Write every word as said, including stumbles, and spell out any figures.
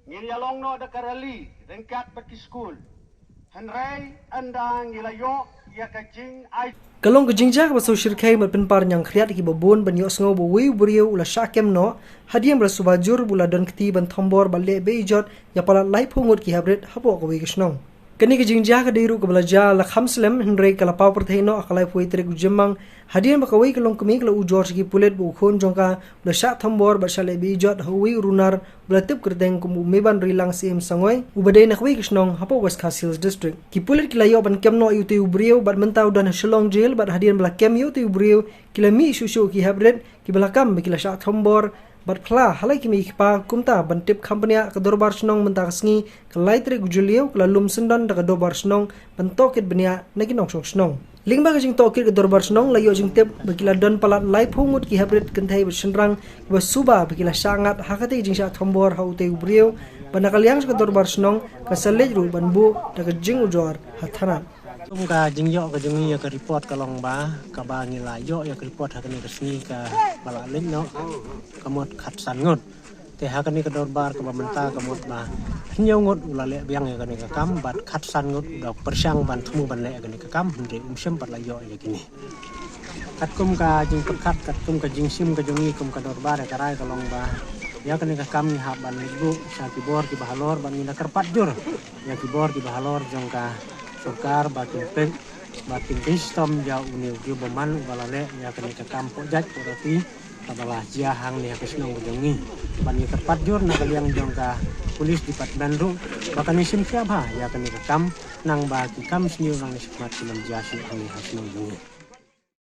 Ngin ïa long noh da ka rally ryngkat bad ki skul. Hynrei ynda ngi la ïoh ïa ka jingai. Ka long ka jingjia kaba sngewshyrkhei bad pynpar ñiangkhriat ïa kiba bun ban ïohsngew ba uwei u briew u la shah kem noh hadien ba la suba jur ba u la don kti ban thombor bad leh be-ijot ïa palat laiphew ngut ki heprit hapoh kawei ka shnong. Kane ka jingjia ka dei ruh kaba la jia la kham slem, hynrei ka la paw pyrthei noh ha ka laiphew wei tarik u Jymmang, hadien ba kawei ka longkmie ka la ujor sha ki pulit ba u khun jong ka u la shah thombor bad shah leh be-ijot ha uwei u runar ba la tip kyrteng kum u Mebanrilang Syiem Sangoi, uba dei na kawei ka shnong hapoh West Khasi Hills District. Ki pulit ki la ïoh ban kem noh ïa utei u briew bad mynta u don ha Shillong Jail, bad hadien ba la kem ïa utei u briew ki la mih shuh shuh ki heprit kiba la kam ba ki la shah thombor bad phla ha la ki mei ki kpa. Kumta ban tip kham bniah, ka dorbar shnong mynta ka sngi, ka lai tarik u Jylliew, ka la lum syndon da ka dorbar shnong ban tohkit bniah na ki nongshong shnong. Lyngba ka jingtohkit ka dorbar shnong la ïoh jingtip ba ki la don palat laiphew ngut ki heprit kynthei bad shynrang kiba suba ba ki la shah ngat ha katei ka jingshah thombor ha utei u briew, bad na ka liang jong ka dorbar shnong ka sa leit ruh ban buh da ka jingujor ha thana. Kum ka jingïoh ka jong ngi ïa ka report ka long ba, kaba ngi la ïoh ïa ka report ha kane ka sngi kaba la leit noh, ka mut khatsan ngut. Te ha kane ka dorbar kaba mynta ka mut ba hynñiew ngut u la leh biang ïa kane ka kam, bad khatsan ngut u da pyrshang ban thmu ban leh ïa kane ka kam, hynrei um shym pat la ïoh ïa kine. Katkum ka jingpyrkhat, katkum ka jingshim ka jong ngi kum ka dorbar ïa ka rai ka long ba ïa kane ka kam ngi hap ban leit buh sha ki bor kiba halor, bad ngi da kyrpad jur ïa ki bor kiba halor jong ka sorkar ba kin peit, ba kin pynshitom ïa une u briew bymman uba la leh ïa kane ka kam poh jait poh rati kaba la jia hangne ha ka shnong ka jong ngi. Bad ngi kyrpad jur na ka liang jong ka police department ruh ba kan ïashim khia bha ïa kane ka kam, nang ba ki kam sniew nang ne shakhmat ki nym jia shuh hangne ha shnong jong ngi.